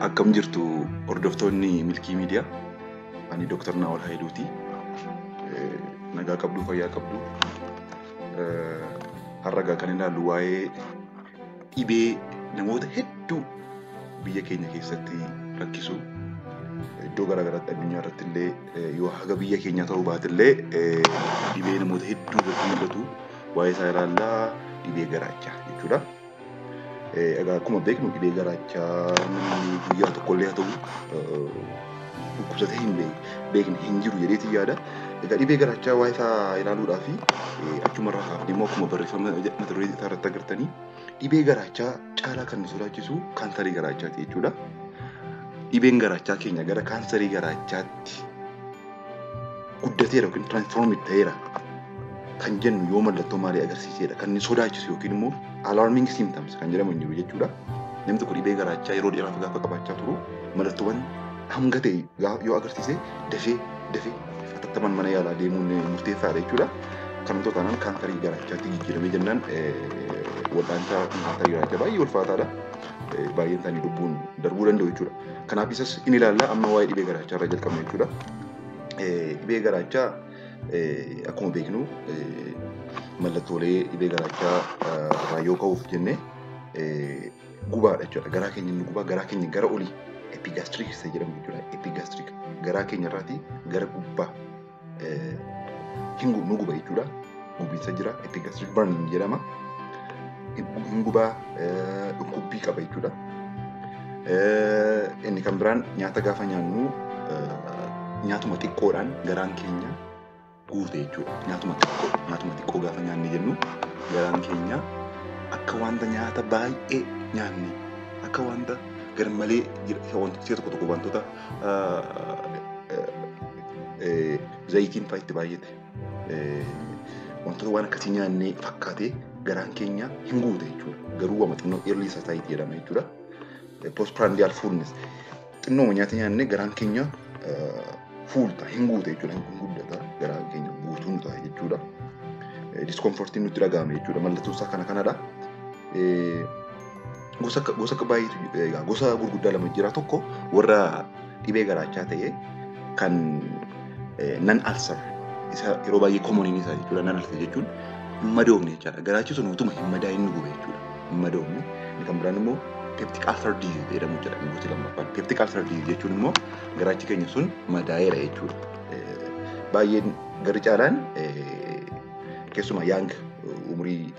Akkam jirtu hordoftoonni Milkii Miidiyaa? Ani Dooktar Naawol Hayiluuti. Nagaa qabduu, fayyaa qabdu. Har'a egaa kan ilaallu waa'ee dhibee namoota hedduu biyya keenya keessatti rakkisu, iddoo garaa garaatti addunyaa irratti illee yoo haga biyya keenyaa ta'uu baate illee dhibee namoota hedduu irratti mul'atu waa'ee isaa ilaallaa, dhibee garaachaa jechuudha. Egaa akkuma beeknu dhibee garaachaa namni guyyaa tokkollee haa ta'u dhukkubsatee hin beekne hin jiru jedheetiin yaada. Egaa dhibee garaachaa waa'ee isaa ilaaluudhaaf achumarraa kaafnee immoo akkuma barreeffama mata duree isaa irratti agartanii dhibee garaachaa caalaa kan nu sodaachisu kaansarii garaachaati jechuudha. Dhibeen garaachaa keenya gara kaansarii garaachaatti guddateera yookiin transform ta'eera kan jennu yoo mallattoo maalii agarsiisedha kan inni sodaachisu yookiin immoo alarming symptoms kan jedhamu hin jiru jechuudha. Namni tokko dhibee garaachaa yeroo dheeraaf gaafa qabaachaa turu mallattoowwan hanga ta'e yoo agarsiise dafee dafee hatattamaan mana yaalaa deemuun murteessaadha jechuudha. Kan wantoota taanaan kaansarii garaachaatti jijjiiramee jennaan wal'aansa kaansarii garaachaa baay'ee ulfaataadha. Baay'een isaanii lubbuun darbuu danda'u jechuudha. Kanaaf isas inni ilaalla, amma waa'ee dhibee garaachaa irraa jalqabna jechuudha. Dhibee garaachaa akkuma beeknu mallattoolee dhibee garaachaa irraa yoo ka'uuf jenne gubaadha jechuudha. Garaa keenya inni gubaa, garaa keenya gara olii epigastric isa jedhamu jechuudha. Epigastric garaa keenya irraatii gara gubbaa hin nu guba jechuudha. Gubiinsa jira, epigastric burning jedhama. Hin gubaa, dhukkubbii qaba jechuudha. Inni kan biraan nyaata gaafa nyaannu nyaatuma xiqqoodhaan garaan keenya guute jechuudha. Nyaatuma xiqqoo gaafa nyaanne jennu garaan keenya akka wanta nyaata baay'ee nyaanne, akka wanta garmalee wantoota tokko tokko, wantoota zayitiin fa'aa itti baay'ate, wantoota waan akkasii nyaannee fakkaatee garaan keenya hin guute jechuudha. Garuu wama xinnoo, early satiety jedhama jechuudha. Postprandial fullness, xinnooma nyaata nyaannee garaan keenya full ta'a, hin guute jechuudha. Hin guddata, garaan keenya guutuu nu ta'a jechuudha. Discomfortiin nutti dhaga'ame jechuudha. Mallattoon isaa kana kanadha. Gosa baay'eetu, gosa gurguddaa lama jira. Tokko warra dhibee garaachaa ta'e kan non ulcer, isa yeroo baay'ee commoniin isaa jechuudha. Non ulcer jechuun hin madoofne jechaadha. Garaachi sun utuma hin madaa'in nu gube jechuudha. Hin madoofne. Inni kan biraan immoo peptic ulcer disease jedhamu jira. Gosti lammaffaan. Peptic ulcer disease jechuun immoo garaachi keenya sun madaa'eera jechuudha. Baay'een garri caalaan keessumaa young umurii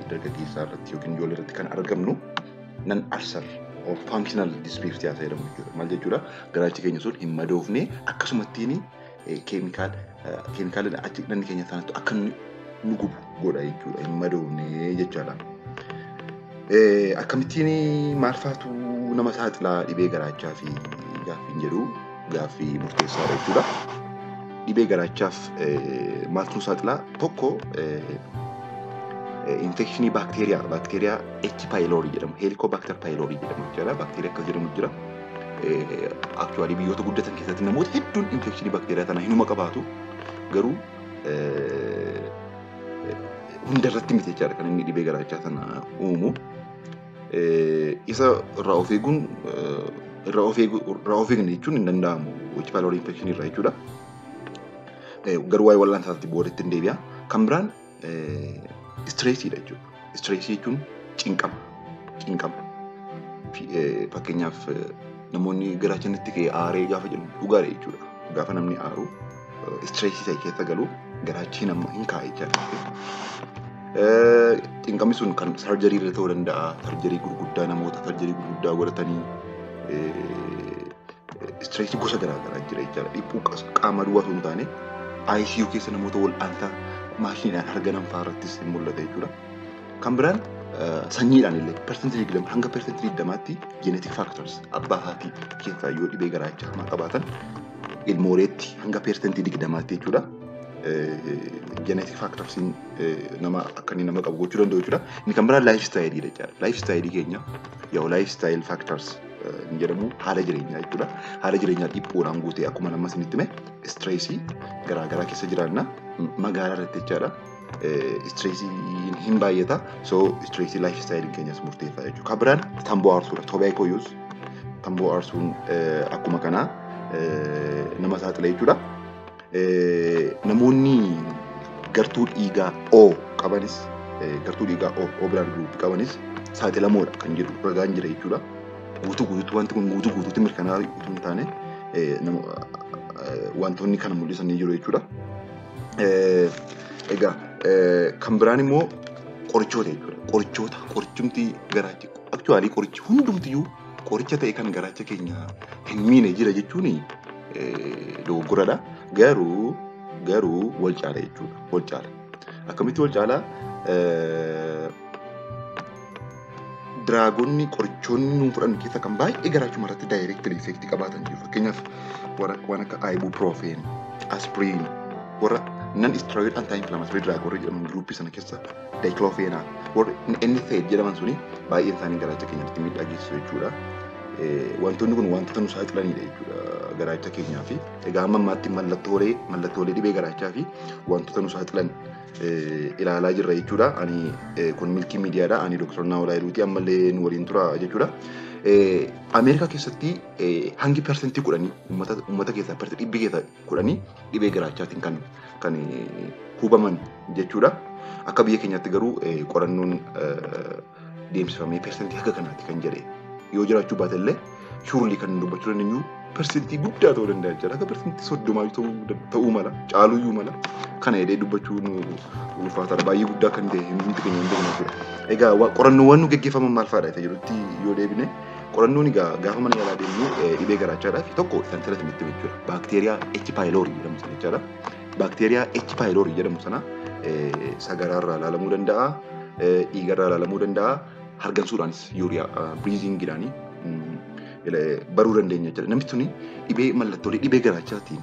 dargaggeessaa irratti yookiin ijoollee irratti kan argamnu non ulcer or functional dyspepsia jedhamu jechuudha. Maal jechuudha? Garaachi keenya sun hin madoofne, akkasumattiin keemikaala achi dhanni keenya sanatti akka nu gubu godha jechuudha. Hin madoofne jechaadha. Akkamittiin maal faatu nama saaxilaa dhibee garaachaa fi gaaffiin jedhu gaaffii murteessaadha jechuudha. Dhibee garaachaaf maaltu nu saaxilaa? Tokko infekshinii baakteeriyaa H. pylori jedhamu, Helicobacter pylori jedhamu jechuudha. Baakteeriyaa akkas jedhamu jira. Actually biyyoota guddatan keessatti namoota hedduun infekshinii baakteeriyaa kana hinuma qabaatu. Garuu hundarratti miti jechaadha kan inni dhibee garaachaa sana uumu. Isa irraa of eeguun, irraa of eegu, irraa of eegne jechuun hin danda'amu H. pylori infekshinii irraa jechuudha. Garuu waa'ee wal'aansaatti boodatti hin deebi'a. Kan biraan stressiidha jechuudha. Stressii jechuun cinqama. Cinqama. Fakkeenyaaf namoonni garaacha natti ka'e, aaree gaafa jedhu dhugaadha jechuudha. Gaafa namni aaru, stressii ta'e keessa galu, garaachi nama hin kaa'e jechaadha. Cinqamni sun kan surgery irra ta'uu danda'a. Surgery gurguddaa, namoota surgery gurguddaa godhatanii, stressii gosa garaa garaa jira jechaadha. Dhiphuu qaama duwwaa osoo hin taane ICU keessa namoota wal'aansaa maashiniidhaan harganan fa'aa irrattis hin mul'ata jechuudha. Kan biraan sanyiidhaan illee 20% hanga 20%tti genetic factors, abbaa haatii keessaa yoo dhibee garaachaa hamaa qabaatan ilmooleetti hanga 20%tti jechuudha. Genetic factorsiin nama akka inni nama qabu gochuu danda'u jechuudha. Inni kan biraan lifestyleiidha jechaadha. Lifestyleii keenya yoo lifestyle factors inni jedhamu haala jireenyaa jechuudha. Haala jireenyaa dhiphuudhaan guutee, akkuma nama isinitti hime stressii garaagaraa keessa jiraanna magaalaa irratti jechaadha. Stressiin hin baay'ata. So stressii lifestyleiin keenyas murteessaa jechuudha. Kan biraan tamboo aarsuudha. Tobacco use. Tamboo aarsuun akkuma kanaa nama saaxila jechuudha. Namoonni gartuu dhiigaa O qabanis, gartuu dhiigaa O blood group qabanis saaxilamoodha kan jedhu ragaan jira jechuudha. Guutuu guutuutti wanti kun guutuu guutuutti mirkanaa'aa utuu hin taane wantoonni kana mul'isanii jiru jechuudha. Egaa kan biraan immoo qorichoota jechuudha. Qorichoota, qorichumti garaacha, actually qorichi hundumtiyyuu qoricha ta'e kan garaacha keenya hin miine jira jechuun dogoggoradha. Garuu wal caala jechuudha. Wal caala. Akkamitti wal caalaa? Drugonni, qorichoonni nuun fudhannu keessaa kan baay'ee garaachuma irratti directly effect qabaatan jiru. Fakkeenyaaf waan akka ibuprofen, aspirin, warra non steroid anti inflammatory drug warra jedhaman, groupii sana keessa diclofenac, warra NSAID jedhaman suni baay'een isaanii garaacha keenyatti miidhaa geessisu jechuudha. Wantoonni kun wantoota nu saaxilanidha jechuudha garaacha keenyaa fi egaa amma ammaatti mallattoolee dhibee garaachaa fi wantoota nu saaxilan ilaalaa jirra jechuudha. Ani kun Milkii Miidiyaadha. Ani Dr. Naawol Hayiluuti, ammallee nu waliin tura jechuudha. Ameerikaa keessatti hangi 10% uummata keessaa 10% dhibee garaachaatiin kan hubaman jechuudha. Akka biyya keenyaatti garuu qorannoon deemsifamee persentii haga kanaatti kan jedhe yoo jiraachuu baate illee, surely kan dubbachuu dandeenyu persentii guddaa ta'uu danda'a jechuudha. Akka 30% ta'uu mala, caaluyyuu mala. Kana jedhee dubbachuun ulfaataadha. Baay'ee guddaa kan ta'e hundi keenya hin beeknu jechuudha. Egaa qorannoowwan nu geggeeffaman maal fa'aadha isa jedhutti yoo deebine, qorannoon egaa gaafa mana yaalaa deemnu dhibee garaachaadhaaf tokko isaan sirratti nutti jechuudha. Baakteeriyaa H. pylori jedhamu sana jechaadha. Baakteeriyaa H. pylori jedhamu sana sagaraarraa ilaalamuu danda'a, dhiigarraa ilaalamuu danda'a, hargansuudhaanis urea breathingiidhaanii baruu dandeenya jechuudha. Namni suni dhibee mallattoolee dhibee garaachaatiin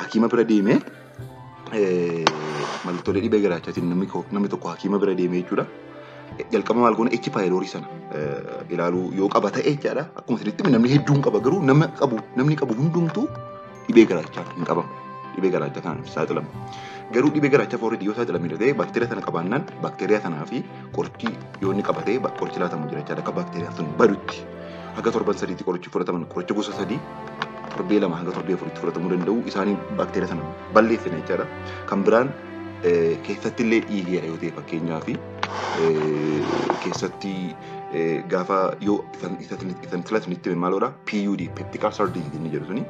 hakiima bira deemee, mallattoolee dhibee garaachaatiin namni tokko hakiima bira deemee jechuudha. Jalqaba maal goona? H. pylori sana ilaaluu yoo qaba ta'e jechaadha. Akkuma isinitti namni hedduun qaba, garuu nama qabu namni qabu hundumtuu dhibee garaachaa hin qabamu. Dhibee garaachaa kanaaf saaxilamu. Garuu dhibee garaachaa already yoo saaxilamee ta'e, baakteeriyaa sana qabaannaan, baakteeriyaa sanaa fi qorichi yoo inni qaba ta'e qorichi laatamu jira jechaadha. Akka baakteeriyaan sun badutti haga torban 3tti qorichi fudhataman, qoricha gosa sadii torbee 2 hanga torbee 4tti fudhatamuu danda'u, isaanii baakteeriyaa sana balleessina jechaadha. Kan biraan keessatti illee dhiigeera yoo ta'e, fakkeenyaaf keessatti gaafa yoo isan sila isinitti hime maaloodha, PUD, peptic ulcer disease inni jedhu suni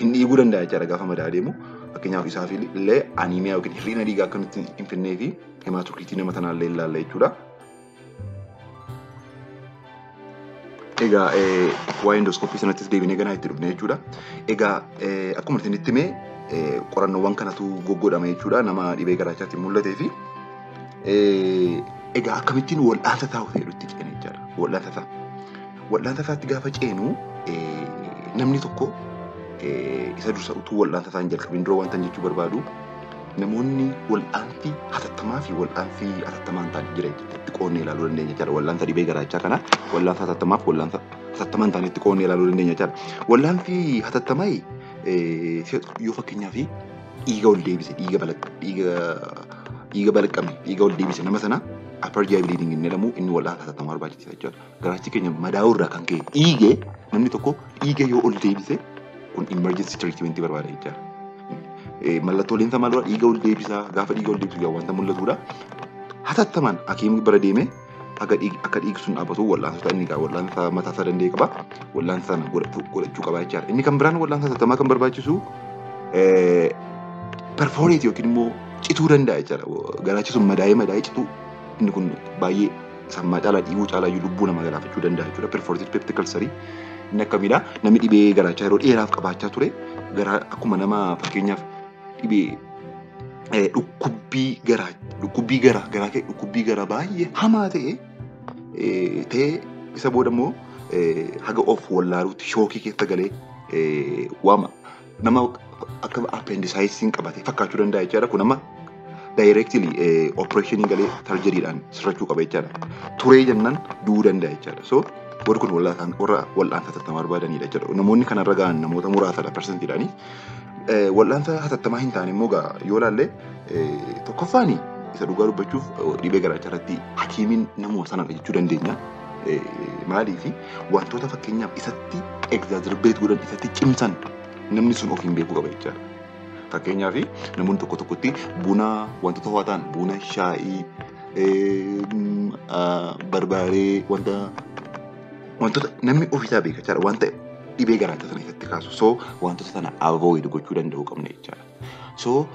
hin dhiiguu danda'a jechaadha gaafa madaa deemu. Fakkeenyaaf isaaf illee anemia yookiin hir'ina dhiigaa akka nutti hin finnee fi hematocritii nama sanaa illee ilaalla jechuudha. Egaa waa'ee endoscopy sanattis deebinee ganaa itti dhufne jechuudha. Egaa akkuma isinitti hime qorannoowwan kanatu goggodhama jechuudha nama dhibee garaachaatiin mul'atee fi egaa akkamittiin wal'aansa isaa jedhutti ceena jechaadha. Wal'aansa isaa. Wal'aansa isaatti gaafa ceenu, namni tokko isa dursa utuu wal'aansa isaa hin jalqabin dura wanta jechuu barbaadu, namoonni wal'aansi hatattamaa fi wal'aansi hatattamaa hin taane jira jechuudha. Itti qoonnee ilaaluu dandeenya jechaadha. Wal'aansa dhibee garaachaa kana wal'aansa hatattamaa fi wal'aansa hatattamaa hin taane itti qoonnee ilaaluu dandeenya jechaadha. Wal'aansi hatattamaa yoo fakkeenyaaf dhiiga ol deebise, dhiiga balaqqame, dhiiga ol deebise nama sana, upper GI bleeding inni jedhamu, inni wal'aansa hatattamaa barbaachisa jechuudha. Garaachi keenya madaa'uu irraa kan ka'e dhiigee, namni tokko dhiiga yoo ol deebise, kun emergency treatment barbaada jechaadha. Mallattooleen isaa maalidha? Dhiiga ol deebisaa, gaafa dhiiga ol deebisu yaa wanta mul'atudha. Hatattamaan hakiimni bira deemee akka dhiigi sun dhaabbatu wal'aansota inni qaba. Wal'aansa mataa isaa danda'e qaba. Wal'aansa sana godhachuu qaba jechaadha. Inni kan biraan wal'aansa hatattamaa kan barbaachisu perforate yookiin immoo cituu danda'a jechaadha. Garaachi sun madaa'ee cituu, inni kun baay'ee sammaa caalaa, dhiiguu caalaa iyyuu lubbuu namaa galaafachuu danda'a jechuudha. Perforated peptic ulcer inni akkamidha? Namni dhibee garaachaa yeroo dheeraaf qabaachaa ture garaa akkuma nama fakkeenyaaf dhibee dhukkubbii garaa garaa kee, dhukkubbii garaa baay'ee hamaa ta'e isa booda immoo haga of wallaaluutti shockii keessa galee waama nama akka appendicitisiin qabate fakkaachuu danda'a jechaadha. Kun amma directly operationii galee surgerydhaan sirrachuu qaba jechaadha. Turee jennaan du'uu danda'a jechaadha. So warri kun warra wal'aansa hatattamaa barbaadanidha jechaadha. Namoonni kanarra ga'an namoota muraasadha persentiidhaani. Wal'aansa hatattamaa hin taane immoo gaa yoo ilaalle, tokkoffaani isa dhugaa dubbachuuf dhibee garaachaa irratti hakiimiin namuma sanadha jechuu dandeenya. Maaliif wantoota fakkeenyaaf isatti exacerbate godhan, isatti cimsan namni sun ofiin beekuu qaba jechaadha. Fakkeenyaaf namoonni tokko tokkotti buna, wantoota ho'aa ta'an, buna, shaayii, barbaaree, wantoota namni ofiisaa beeka jechaadha. Wanta dhibee garaachaa sana isatti kaasu. So wantoota sana avoid gochuu danda'uu qabna jechaadha. So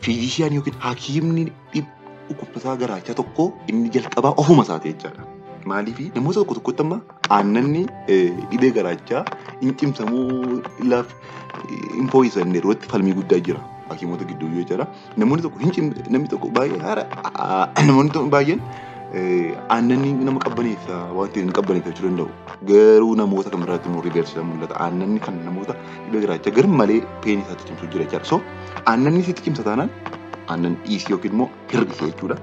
physician yookiin hakiimni dhukkubsataa garaachaa tokko inni jalqabaa ofuma isaati jechaadha. Maaliif namoota tokko tokkotti amma aannanni dhibee garaachaa hin cimsamuu laaf hin fooyyessan yerootti falmii guddaa jira hakiimota gidduu jechaadha. Namoonni tokko hin namni tokko baay'ee haara namoonni baay'een aannanni nama qabbaneessa waan ta'eef hin qabbaneessa jechuu danda'u. Garuu namoota kan biraatti immoo reverse mul'ata. Aannanni kan namoota dhibee garaachaa gar malee pain isaatti cimsu jira jechaadha. So aannanni sitti cimsa taanaan aannan dhiisii yookiin immoo hir'isi jechuudha.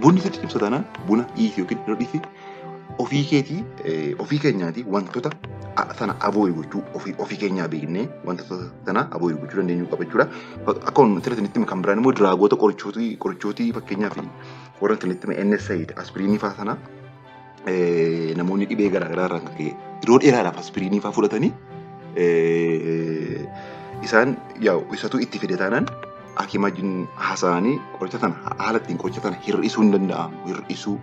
Bunni sitti cimsa taanaan buna dhiisii yookiin hir'isi. Ofii keetii, ofii keenyaatii wantoota sana avoid gochuu, ofii keenyaa beeknee wantoota sana avoid gochuu dandeenyu qaba jechuudha. Akkuma asirratti kan biraan immoo drugoota, qorichootii, fakkeenyaaf warra asirratti NSAID, aspiriinii fa'aa sana, namoonni dhibee garaagaraa irraan kan ka'e yeroo dheeraadhaaf aspiriinii fa'aa fudhatanii isaan yaa'u isatu itti fide taanaan hakiima wajjin haasa'anii qoricha sana haala ittiin qoricha sana hir'isuu hin danda'amu, hir'isuu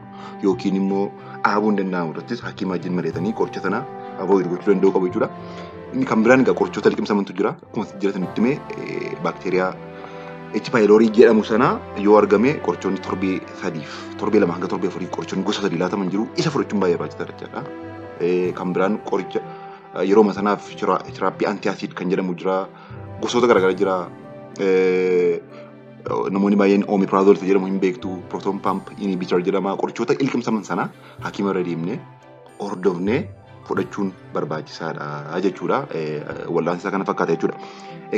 yookiin immoo dhaabuu hin danda'amu irrattis hakiima wajjin mari'atanii qoricha sana avoid gochuu danda'u qabu jechuudha. Inni kan biraan egaa qorichoota liqimsamantu jira. Akkuma jiratan itti himee, baakteeriyaa H. pylori jedhamu sana yoo argame qorichoonni torbee 3f, torbee 2 hanga torbee 4f qorichoonni gosa sadii laataman jiru. Isa fudhachuun baay'ee barbaachisaadha jechaadha. Kan biraan qoricha yeroo sanaaf shiraappii antacid kan jedhamu jira. Gosoota garaagaraa jira. Namoonni baay'een omeprazole jedhamu hin beektu. Proton pump inhibitor jedhama. Qorichoota ilqimsaman sana hakiima irra deemnee hordofnee fudhachuun barbaachisaadha jechuudha. Wallaansa isaa kana fakkaata jechuudha.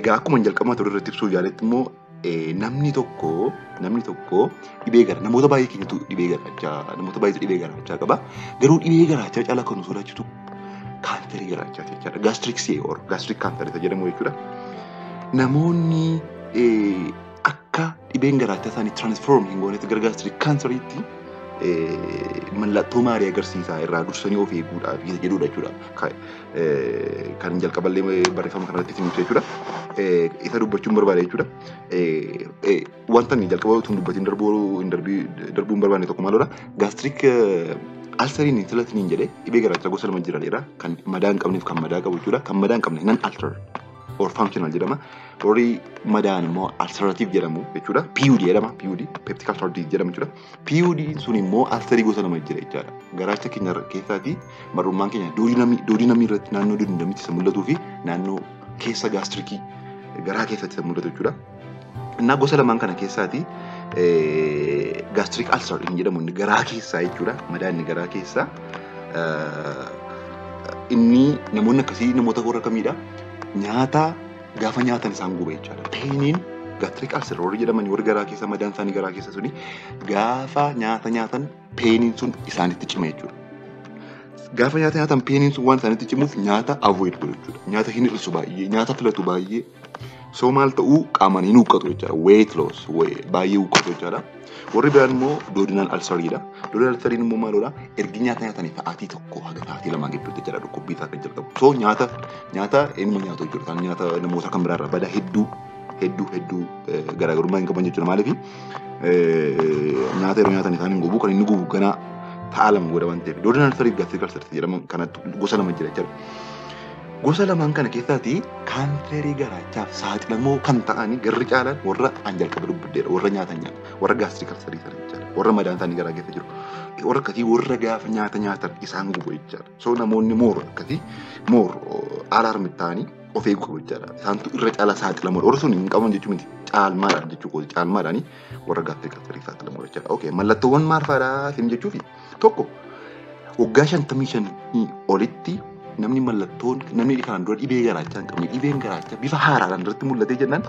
Egaa akkuma jalqabaa ture irratti ibsuu yaaletti immoo namni tokko dhibee gara namoota baay'ee keenyatu dhibee garaachaa, namoota baay'eetu dhibee garaachaa qaba. Garuu dhibee garaachaa caalaa kan nu sodaachisu kaansarii garaachaa jechaadha. Gastric C or gastric cancer isa jedhamu jechuudha. Namoonni akka dhibeen garaachaa isaanii transform hin goonetti gara gastric canceriitti mallattoo maalii agarsiisaa, irraa dursanii of eeguudhaaf isa jedhudha jechuudha. Kan jalqaballee barreeffama kanarratti isin ibsa jechuudha. Isa dubbachuun barbaade jechuudha. Wanta inni jalqaba utuu hin dubbatiin darbuu hin barbaanne tokko maalidha? Gastric ulceriin filatiniin jedhee dhibee garaachaa gosa lama jira dheeraa, kan madaa hin qabneef kan madaa qabu jechuudha. Kan madaa hin qabne non ulcer or functional jedhama. Warri madaan immoo ulcerative jedhamu jechuudha. PUD jedhama. PUD, peptic ulcer disease jedhama jechuudha. PUD sun immoo ulcerii gosa lama jira jechaadha. Garaacha keenya keessaatii marrummaan keenya duodenumii irratti, naannoo duodenumitti isa mul'atuu fi naannoo keessa gastricii garaa keessatti isa mul'atu jechuudha. Innaa gosa lamaan kana keessaatii gastric ulcer inni jedhamu inni garaa keessaa jechuudha. Madaa inni garaa keessaa. Inni namoonni akkasii namoota warra kamiidha? Nyaata gaafa nyaatan isaan guba jechaadha. Painiin gastric ulcer warri jedhaman, warri garaa keessa madaan isaanii garaa keessa suni, gaafa nyaata nyaatan painiin sun isaanitti cima jechuudha. Gaafa nyaata nyaatan painiin sun waan isaanitti cimuuf nyaata avoid godhu jechuudha. Nyaata hin hir'isu baay'ee, nyaata filatu baay'ee. So maal ta'uu, qaamaan hin huqqatu jechaadha. Weight loss, baay'ee huqqatu jechaadha. Warri biraan immoo duodenal ulceriidha. Duodenal ulceriin immoo maalidha? Ergi nyaata nyaatanii sa'aatii 1 haga sa'aatii 2 gidduutti jechaadha dhukkubbii isaa kan jalqabu. So nyaata inni nyaatu jechuudha. Isaan nyaata namoota kan biraarraa bada hedduu hedduu hedduu garaagarummaa hin qaban jechuudha. Maaliif nyaata yeroo nyaatan isaan hin gubu, kan inni gubu ganaa ta'a 2 booda waan ta'eef. Duodenal ulcerii fi gastric ulcerii jedhaman kanatti gosa lama jira jechuudha. Gosa lamaan kana keessaati kaanserii garaachaaf saaxilamoo kan ta'anii garri caalaan warra an jalqaba dubbaddeedha. Warra nyaatan nyaata. Warra gastric ulcerii sana jechaadha. Warra madaan isaanii garaa keessa jiru. Warra akkasii, warra gaafa nyaata nyaatan isaan gubu jechaadha. So namoonni more akkasii more alarm ta'anii of eeguu qabu jechaadha. Isaantu irra caalaa saaxilamoodha. Warri sun hin qaban jechuu miti. Caalmaadhaan jechuu kooti. Caalmaadhaani warra gastric ulcerii saaxilamoo jechaadha. Okay, mallattoowwan maal fa'aadha isin jechuufi, tokko, waggaa 55 olitti namni mallattoon namni kanaan dura dhibee garaachaa hin qabne dhibeen garaachaa bifa haaraadhaan irratti mul'atee jennaan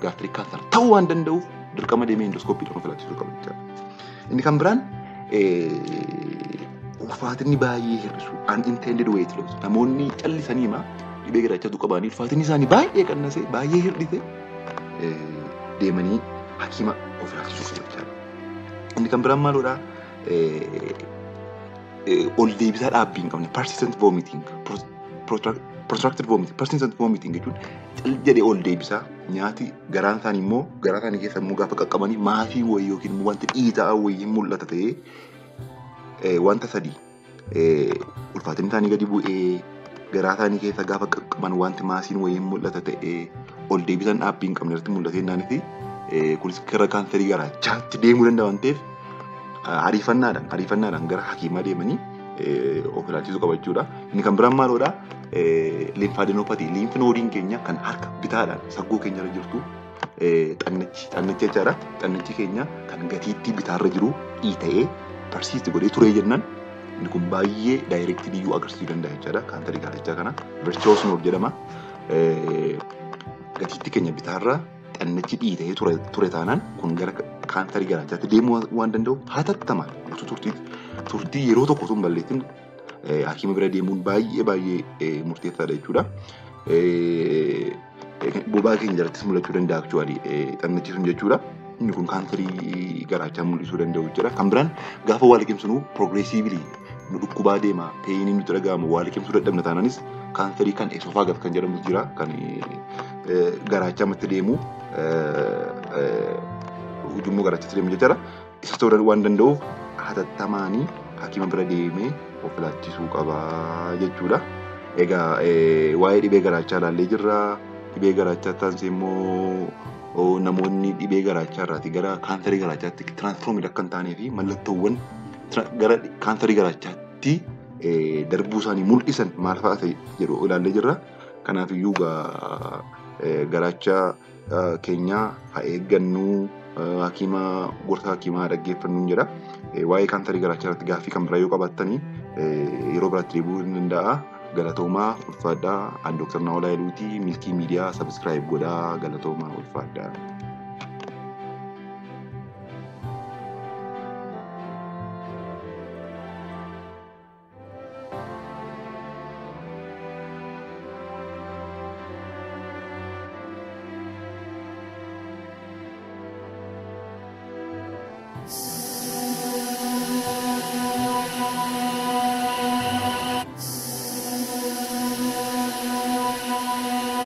gastric cancer ta'uu waan danda'uuf dirqama deemee endoscopydhaan of ilaalchisuu qaba jechaadha. Inni kan biraan ulfaatinni baay'ee hir'isu, unintended weight loss, namoonni callisanii himaa dhibee garaachaatu qabaanii ulfaatinni isaanii baay'ee qannasee baay'ee hir'ise deemanii hakiima of ilaalchisuu qabu jechaadha. Inni kan biraan maalidha? ol deebisaa dhaabbii hin qabne, persistent vomiting, protracted vomiting, persistent vomiting jechuun cal jedhee ol deebisaa nyaati garaan isaanii immoo garaa isaanii keessa immoo gaafa qaqqabanii maasii wayii yookiin immoo wanti dhiitaa wayii mul'ata ta'ee, wanta sadii: ulfaatinni isaanii gadi bu'ee, garaa isaanii keessa gaafa qaqqaban wanti maasiin wayii mul'ata ta'ee, ol deebisan dhaabbii hin qabne irratti mul'atee naanifi, kunis gara kaansarii garaachaatti deemuu danda'a waan ta'eef ariifannaadhaan gara hakiimaa deemanii of ilaalchisuu qaba jechuudha. Inni kan biraan maaloodha? Lymphadenopathy, lymph nodeiin keenya kan harka bitaadhaan saggoo keenya irra jirtu, xannachi jechaadha. Xannachi keenya kan gatiittii bitaarra jiru dhiita'ee persist godhee turee jennaan, inni kun baay'ee directly iyyuu agarsiisuu danda'a jechaadha. Kaansarii garaachaa kana Virchow's node jedhama. Gatiittii keenya bitaarra xannachi dhiita'ee ture taanaan, kun gara kaansarii garaachaatti deemuu waan danda'u, hatattamaan utuu turtii yeroo tokko osoo hin balleessin hakiima bira deemuun baay'ee baay'ee murteessaadha jechuudha. Bobaa keenya jalattis mul'achuu danda'a actually xannachi sun jechuudha. Inni kun kaansarii garaachaa mul'isuu danda'u jechuudha. Kan biraan gaafa waa liqimsinu progressively nu dhukkubaa deema, painiin nutti dhaga'amu, waa liqimsuu dadhabna taanaanis, kaansarii kan esophagus kan jedhamu jira, kan garaachaa matti deemu, ujummoo garaachaatti deemu jechuudha. Isa ta'uu waan danda'uuf hatattamaanii hakiima bira deemee of ilaalchisuu qaba jechuudha. Egaa waa'ee dhibee garaachaa ilaallee jirra. Dhibee garaachaa taansee immoo namoonni dhibee garaachaa irraatii gara kaansarii garaachaatti transform akka hin taanee fi mallattoowwan gara kaansarii garaachaatti darbuu isaanii mul'isan maal fa'a ta'e jedhu ilaallee jirra. Kanaaf iyyuu garaacha keenya haa eeggannu, hakiima, gorsa hakiimaa dhaggeeffannu jedha. Waa'ee kaansarii garaachaa irratti gaaffii kan biraa yoo qabaattanii yeroo biraatti deebi'uu ni danda'a. Galatoomaa, ulfaadhaa. Ani Dooktar Naawol Hayiluutii. Milkii Miidiyaa subscribe godhaa. Galatoomaa, ulfaadhaa.